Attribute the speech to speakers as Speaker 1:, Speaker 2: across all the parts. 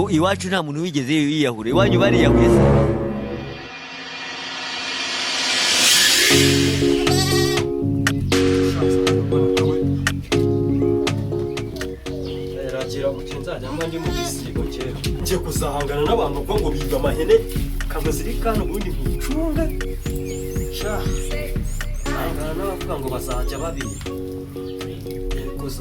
Speaker 1: Ko iwacu nta muntu wigeze yiyahura, iwanyu bariyahuye se?
Speaker 2: Ragira uti nzajya mba ndi mu gisigo kera, ngiye kuzahangana n'abantu ubwo ngo biga amahene kamazirikana, ubundi nticunge sha, hangana n'abavuga ngo bazajya babiba. Ngiye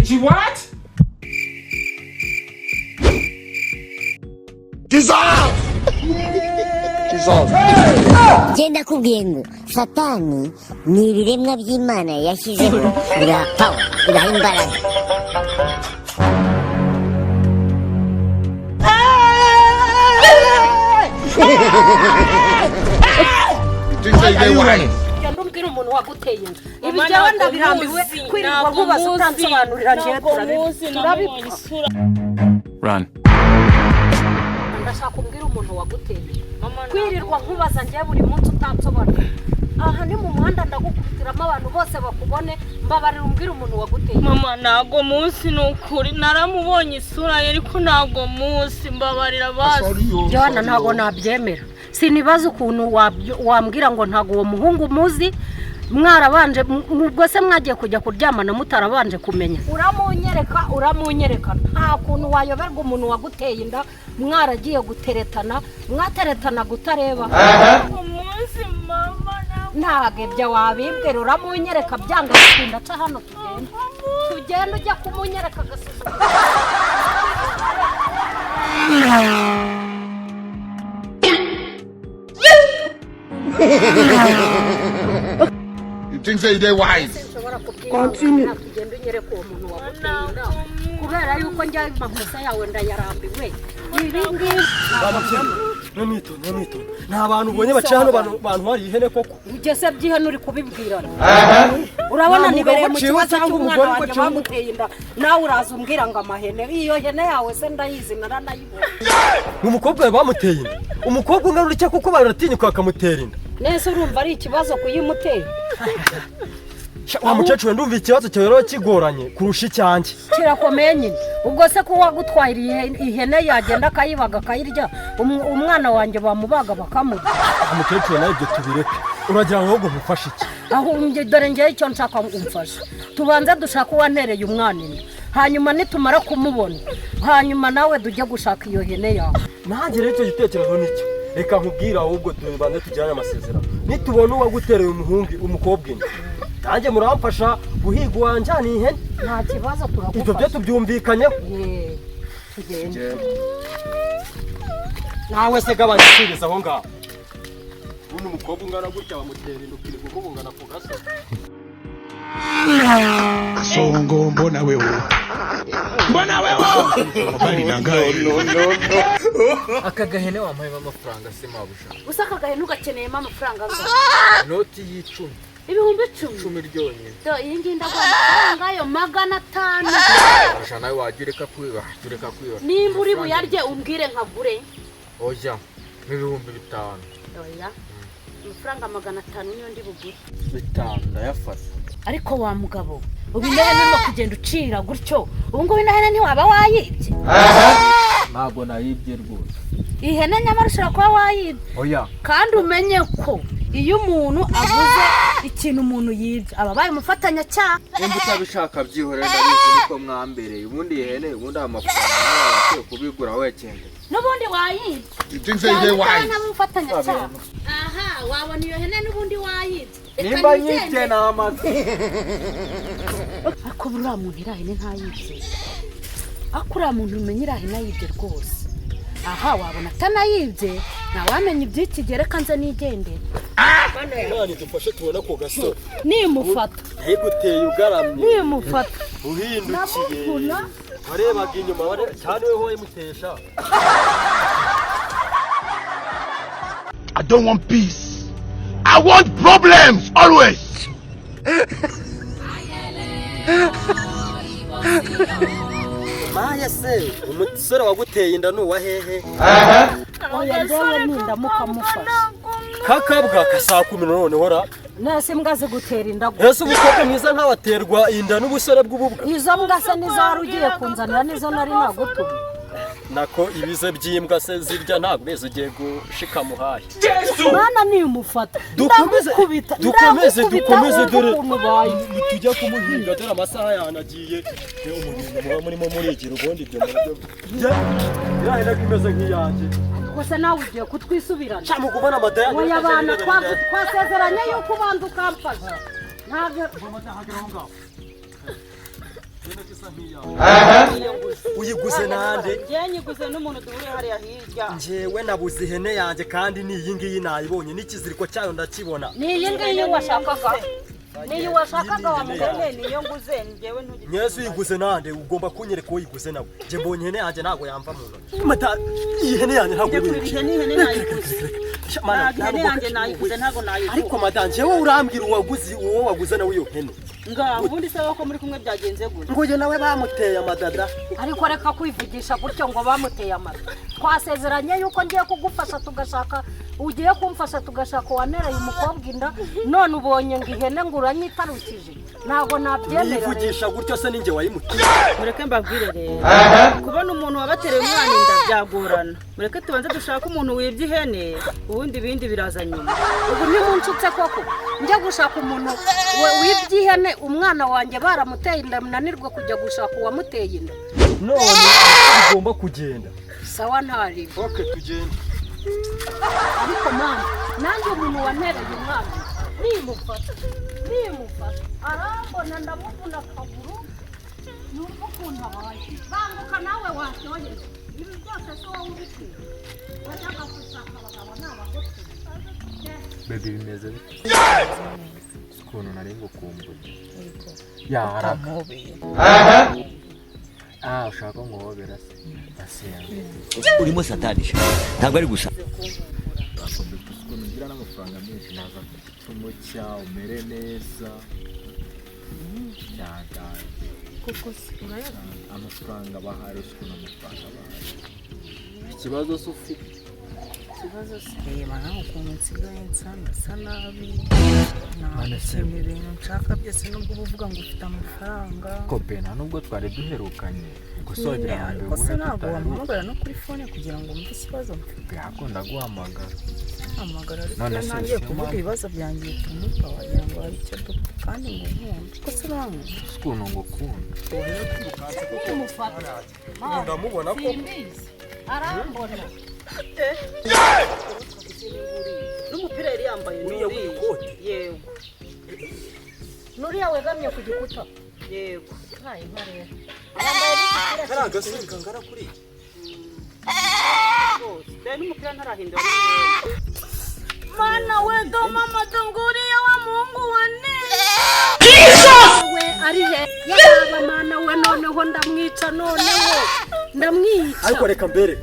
Speaker 3: She what?
Speaker 4: Genda kubwiye ngo Satani ni ibiremwa by'Imana yashyizeho, biraha power, biraha imbaraga.
Speaker 5: Genda umbwire umuntu waguteye inda. Ibi jyewe ndabirambiwe, kwirirwa nkubaza utansobanurira. Njyewe turabipfa.
Speaker 3: Run.
Speaker 5: Ndashaka umbwire umuntu waguteye inda. Kwirirwa nkubaza njyewe buri munsi utansobanurira, aha ni mu muhanda, ndagukubitiramo abantu bose bakubone. Mbabarira umbwire umuntu waguteye inda.
Speaker 6: Mama, ntago muzi, ni ukuri naramubonye isura ye, ariko ntago muzi, mbabarira basi.
Speaker 5: Joana, ntabwo nabyemera. Sinibaza ukuntu wambwira ngo ntabwo uwo muhungu umuzi, mwarabanje ubwo se mwagiye kujya kuryamana mutarabanje kumenya. Uramunyereka, uramunyereka. Nta kuntu wayoberwa umuntu waguteye inda mwaragiye guteretana, mwateretana gutareba.
Speaker 6: Ntago muzi mama, ntabwo.
Speaker 5: Ntabwo ibyo wabimbwira. Uramunyereka byanga bitinda. Aca hano tugenda, tugenda ujya kumunyereka agasuzuguro.
Speaker 7: You think say they wise?
Speaker 5: Nshobora kubwira, tugenda unyereka uwo muntu waguteye inda, kubera yuko njya amakosa yawe ndayarambiwe, ibi ngibi ntabwo.
Speaker 2: Nyamwitonda, nyamwitonda, nta bantu ubonye baciye hano bantu hari ihene koko?
Speaker 5: Ugeze byihene uri kubibwirana. Urabona
Speaker 2: Nta mugabo
Speaker 5: nibereye mu
Speaker 2: uciwe
Speaker 5: kibazo
Speaker 2: cyangwa
Speaker 5: cy'umwana
Speaker 2: umugore
Speaker 5: wanjye
Speaker 2: uciwe.
Speaker 5: bamuteye inda, nawe uraza umbwira ngo amahene. Iyo hene yawe se ndayizi, naranayibonye.
Speaker 2: Ni umukobwa wawe bamuteye inda? Umukobwa ungana utya kuko baratinyuka bakamutera inda?
Speaker 5: Nese urumva ari ikibazo kuyimutera?
Speaker 2: Sha, wa mukecuru, ndumva ikibazo cyawe rero kigoranye kurusha icyanjye.
Speaker 5: Kirakomeye nyine. Ubwo se ko uwagutwara ihene yagenda akayibaga akayirya, umwana wanjye bamubaga bakamurya?
Speaker 2: Umukecuru, nawe ibyo tubireke. Uragira ngo ahubwo nkufashe iki?
Speaker 5: Aho dore ngewe icyo nshaka ngo umfashe, tubanze dushake uwantereye umwana inda, hanyuma nitumara kumubona, hanyuma nawe tujye gushaka iyo hene yawe.
Speaker 2: Nanjye rero icyo gitekerezo nicyo. Reka nkubwire, ahubwo tubanze tugirane amasezerano: nitubona uwagutereye umuhungu umukobwa inda, nanjye muramfasha guhiga uwanjyaniye ihene.
Speaker 5: Nta kibazo.
Speaker 2: Ibyo byo
Speaker 5: Turagufasha.
Speaker 2: tubyumvikanyeho.
Speaker 5: Ye, tugende.
Speaker 2: Nawe se gabanya kwiriza aho ngaho. Ubundi umukobwa ungana gutya bamutera inda, ukirirwa ukubungana ku gasozi.
Speaker 7: Songo, mbona wewe? Mbona wewe? Habari nangaye.
Speaker 8: Aka gahene wampayemo amafaranga se mabuja?
Speaker 5: Gusa aka gahene ugakeneyemo amafaranga angahe?
Speaker 8: Inoti y'icumi.
Speaker 5: 10,000?
Speaker 8: Icumi ryonyine.
Speaker 5: Do, iyi ngiyi ndaguha amafaranga yo 500.
Speaker 8: Mabuja, nawe wajya ureka kwiba, jya ureka kwiba.
Speaker 5: Nimba uri buyarye umbwire nkagure.
Speaker 8: Oya, nk'ibihumbi 5.
Speaker 5: Oya, amafaranga 500 niyo ndi bugure.
Speaker 8: 5 ndayafata.
Speaker 5: Ariko wa mugabo, ubu inahene urimo kugenda ucira gutyo, ubu ngubu inahene ntiwaba wayibye?
Speaker 8: Ntabwo nayibye rwose.
Speaker 5: Ihene nyamara ushobora kuba wayibye.
Speaker 8: Oya.
Speaker 5: Kandi umenye ko iyo umuntu aguze ikintu umuntu yibye, aba abaye umufatanyacyaha.
Speaker 8: Nimba utabishaka byihorere, ndabizi niko mwambereye. Ubundi ihene, ubundi aya mafaranga nawe wakwiye kubigura wekende.
Speaker 5: N'ubundi wayibye.
Speaker 7: You think say they wise?
Speaker 5: N'abafatanyacyaha. Aha wabona iyo hene n'ubundi wayibye. Reka
Speaker 8: Nimba
Speaker 5: nigende.
Speaker 8: nyibye ni amazi.
Speaker 5: Ariko buriya muntu iriya hene ntayibye? Ariko uriya muntu umenya iriya hene ayibye rwose. Aha wabona atanayibye, ntawamenya iby'iki gihe. Reka nze nigendere.
Speaker 2: Imana idufashe tubone ako gasore.
Speaker 5: Nimufata.
Speaker 2: Ntiguteye ugaramye.
Speaker 5: Nimufata.
Speaker 2: Uhindukiye.
Speaker 5: Ndamuvuna.
Speaker 2: Warebaga inyuma cyane, weho wayimutesha.
Speaker 7: I don't want peace. I want problems always.
Speaker 2: Maye se, umusore waguteye inda ni uwa hehe?
Speaker 5: Oya, njyewe nindamuka mufashe.
Speaker 6: Ntago.
Speaker 2: Kakabwa ka saa 10 noneho ra.
Speaker 5: Nese imbwa zigutera inda.
Speaker 2: Ese umukobwa mwiza nkawaterwa inda n'ubusore bw'ububwa?
Speaker 5: Izo mbwa se nizo wari ugiye kunzanira, nizo nari nagutumye.
Speaker 2: Nako ibize by'imbwa se zirya ntabwo beze ugiye gushika muhaye.
Speaker 5: Mwana nimufata.
Speaker 2: Dukomeze dukomeze dukomeze dore tujya
Speaker 5: kumuhinga
Speaker 2: dore amasaha yanagiye. Umuntu muba murimo murigira ubundi ibyo murabyo. Yahera kimeze nk'iyanjye.
Speaker 5: Gusa nawe ugiye kutwisubirana.
Speaker 2: Cyangwa kubona amadaya.
Speaker 5: Oya bana twasezeranye yuko ubanza ukamfasha. Ntabwo
Speaker 2: uyiguze nande?
Speaker 6: Nyiguze n'umuntu duhuriye hariya hirya.
Speaker 2: Njyewe nabuze ihene yanjye kandi ni iyi ngiyi nayibonye n'ikiziriko cyayo ndakibona.
Speaker 5: Ni iyi ngiyi washakaga. Ni iyi washakaga wa mugore
Speaker 6: niyo nguze njyewe ntugire.
Speaker 2: Nyesu uyiguze nande? Ugomba kunyereka uyiguze nawe. Nje mbonye ihene yanjye ntago yamva mu ntoki. Mata iyi hene yanjye ntago
Speaker 6: iri. Ihene nayiguze. Ihene yanjye nayiguze ntago nayiguze.
Speaker 2: Ariko madanje wowe urambwira uwaguze uwo waguze nawe iyo hene.
Speaker 6: Nga ubundi se wako muri kumwe byagenze gute?
Speaker 2: Ngo yo nawe bamuteye amadada.
Speaker 5: Ariko reka kwivugisha gutyo ngo bamuteye amada. Twasezeranye yuko ngiye kugufasha tugashaka, ugiye kumfasha tugashaka wanereye umukobwa inda, none ubonye ngo ihene ngo uranyitarukije. Ntago nabyemera.
Speaker 2: Nivugisha gutyo se ninjye wayimuteye.
Speaker 6: Mureke mbabwire rero. Kubona umuntu wabatereye umwana inda byagorana. Mureke tubanze dushaka umuntu wibye ihene, ubundi bindi biraza nyuma.
Speaker 5: Ubu ntimunshutse koko. Njya gushaka umuntu wibye ihene umwana wanjye baramuteye inda munanirwe kujya gushaka uwamuteye inda.
Speaker 2: None ugomba kugenda.
Speaker 5: Sawa ntari.
Speaker 2: Okay tugende.
Speaker 5: Ariko mama nanjye umuntu wanereye umwana nimufata nimufata arambona ndamuvuna akaguru yumva ukuntu abaye. Banguka nawe washoye ibi byose si wowe ubikwiye. Wajyaga gushaka abagabo n'abagore.
Speaker 8: Baby bimeze bite? Ukuntu nari ngukumbuye. Ya haraka. Ah ushaka nguhobera se. Asenga.
Speaker 1: Urimo satani. Ntabwo ari gusa.
Speaker 8: Ukuntu ngira n'amafaranga menshi naza kumucya umere neza. Cyagaye.
Speaker 6: Koko se urayabona?
Speaker 8: Amafaranga bahari ukuntu amafaranga bahari. Ikibazo se ufite?
Speaker 6: Ikibazo se reba nawe ukuntu nsigaye nsa nabi. Nta ibintu nshaka byose nubwo uba uvuga ngo ufite amafaranga.
Speaker 8: Kope nta nubwo twari duherukanye. Gusa wagira ngo
Speaker 6: ariko se ntabwo wamuhamagara no kuri fone kugira ngo wumve ikibazo mfite.
Speaker 8: Yakunda guhamagara.
Speaker 6: Hamagara ariko iyo ntangiye kuvuga ibibazo byanjye bitumupa wagira ngo hari icyo dupfa kandi ngo nkumve. Ko se urankunda?
Speaker 8: Ukuntu ngukunda.
Speaker 2: Ndamubona ko
Speaker 5: arambona.
Speaker 6: N'umupira yari yambaye
Speaker 2: uriya w'ikote.
Speaker 6: Yego.
Speaker 5: Nuriya wegamye ku gikuta.
Speaker 6: Yego.
Speaker 5: Ntaye nkarera.
Speaker 2: Kari agasore kangana kuri.
Speaker 6: Rero n'umupira ntarahindura. Mana we do mama donguriye wa muhungu wa
Speaker 5: Jesus! We ari he? Yaba mana we noneho ndamwica noneho. Ndamwica.
Speaker 2: Ariko reka mbere.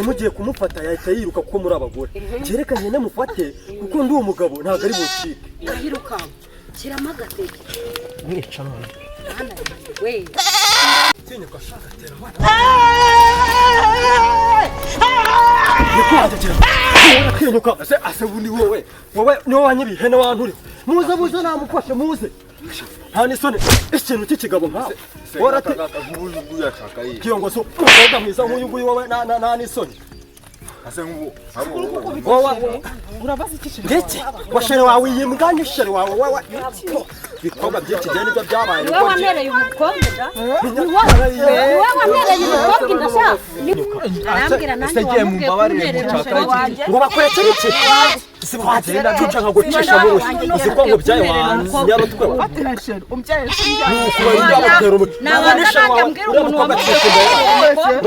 Speaker 2: Mugiye kumufata yahita yiruka kuko muri abagore. Cyerekanye namufate kuko ndi umugabo ntabwo ari bucike.
Speaker 5: Yiruka. Kirama agateke.
Speaker 2: Mwica none.
Speaker 5: Mana we.
Speaker 2: Tinyuka shaka tera abana. Tinyuka ase ase bundi wowe. Wowe niwe wanyibiye ihene wanturi. Muze muze namufashe muze. Nta n'isoni ikintu cy'ikigabo nkawe.
Speaker 8: Warate
Speaker 2: kiyongoso umukobwa mwiza nk'uyu nguyu wowe nta n'isoni.
Speaker 8: Ase nk'ubu
Speaker 2: wowe
Speaker 6: urabaza iki
Speaker 2: ndetse washere wawe iyi mbwa n'ishere wawe wowe ibikorwa by'iki gihe nibyo byabaye.
Speaker 5: Niwe wanereye umukobwa inda. Niwe wanereye umukobwa inda sha. Arambwira nanjye wamubwiye kunerera shere wanjye.
Speaker 2: Ngo bakurekere iki? Wagenda duca nkagucisha mu rushyi. Uzi ko ngo byaye wanyarutwe. Uriya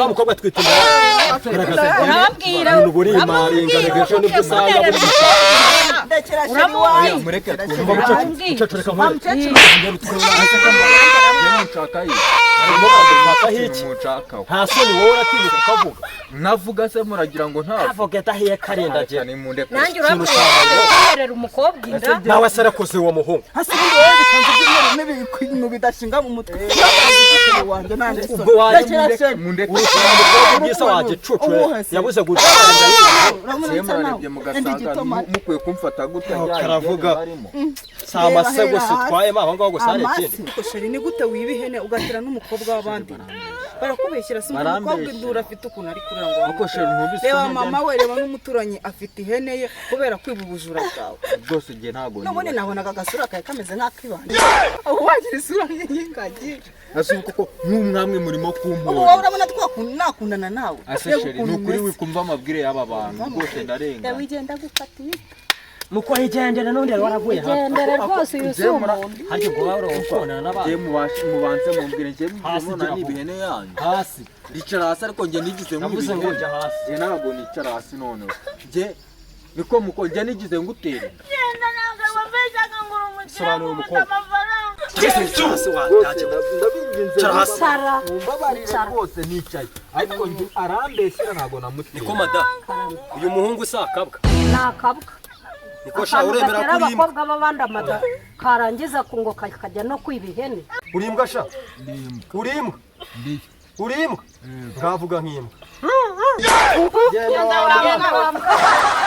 Speaker 2: mukobwa atwite inda.
Speaker 5: Urababwira.
Speaker 2: Ibintu buri marenga nibwo usanga buri
Speaker 8: mureke
Speaker 2: mukecuru reka nkwereke. Nta soni wowe uratinyuka ukavuga.
Speaker 8: Navuga se muragira ngo ntabwo
Speaker 2: Avuga adahiye karindagira.
Speaker 8: Nimunde.
Speaker 5: Nanjye uramuterera umukobwa inda.
Speaker 2: Nawe se arakoze uwo muhungu.
Speaker 6: Hasi ubundi wowe bikanze by'umweru n'ibintu bidashinga mu mutwe wanjye nanjye.
Speaker 2: Ubwo waje
Speaker 8: Mundeke.
Speaker 2: Ubwisa wagicucu yabuze gucana.
Speaker 8: Murarebye mugasanga mukwiye kumfata gutya.
Speaker 2: Karavuga. Si amase gusa utwayemo aho ngaho gusa hari ikindi.
Speaker 6: Chéri, ni gute wiba ihene ugatera n'umukobwa w'abandi? Barakubeshyira si umukobwa induru afite ukuntu ari kurira ngo
Speaker 8: Ariko chéri, ntubise.
Speaker 6: Reba mama we, reba n'umuturanyi afite ihene ye kubera kwiba ubujura bwawe.
Speaker 8: Rwose igihe ntabwo.
Speaker 6: Nubone nabonaga agasura kawe kameze nk'ak'ibandi, ubu wagira isura y'ingagi.
Speaker 8: Ese ubu koko nk'umwamwe murimo
Speaker 6: Ubu wowe
Speaker 8: kumpora?
Speaker 6: urabona nakundana nawe?
Speaker 8: Ese chéri, ni ukuri wikumva amabwire y'aba bantu rwose ndarenga.
Speaker 6: Wigenda gukatiye.
Speaker 2: Muko igendere n'undi wari waravuye hano.
Speaker 5: Gendere rwose, uyu si umuntu.
Speaker 2: Harya ubwo waba urakundana n'abandi?
Speaker 8: Njye mubanze mumbwire njye
Speaker 2: Hasi
Speaker 8: mubona
Speaker 2: gira
Speaker 8: ni
Speaker 2: vuba.
Speaker 8: ibihene yanyu.
Speaker 2: Hasi.
Speaker 8: Icara hasi ariko njye nigize
Speaker 2: Navuze ngo
Speaker 8: nk'ibihene.
Speaker 2: jya hasi.
Speaker 8: Njye ntabwo nicara hasi noneho. Njye niko muko njye nigize ngutera.
Speaker 2: Sobanura umukobwa. Hasi wandage.
Speaker 8: Ndabinginze.
Speaker 2: Cara hasi.
Speaker 5: Cara.
Speaker 8: Mumbabarire rwose nicaye. Ariko njye arambeshyira ntabwo namutera.
Speaker 2: Niko mada. Uyu muhungu si akabwa.
Speaker 5: Ni akabwa.
Speaker 2: Niko sha
Speaker 5: Akantu
Speaker 2: uremera
Speaker 5: gatera
Speaker 2: ko uri imbwa.
Speaker 5: abakobwa b'abandi amada karangiza kungo kakajya no kwiba ihene.
Speaker 2: Uri imbwa sha. Uri imbwa. Uri imbwa. Ngavuga nk'imbwa.
Speaker 5: Genda wa mbwa.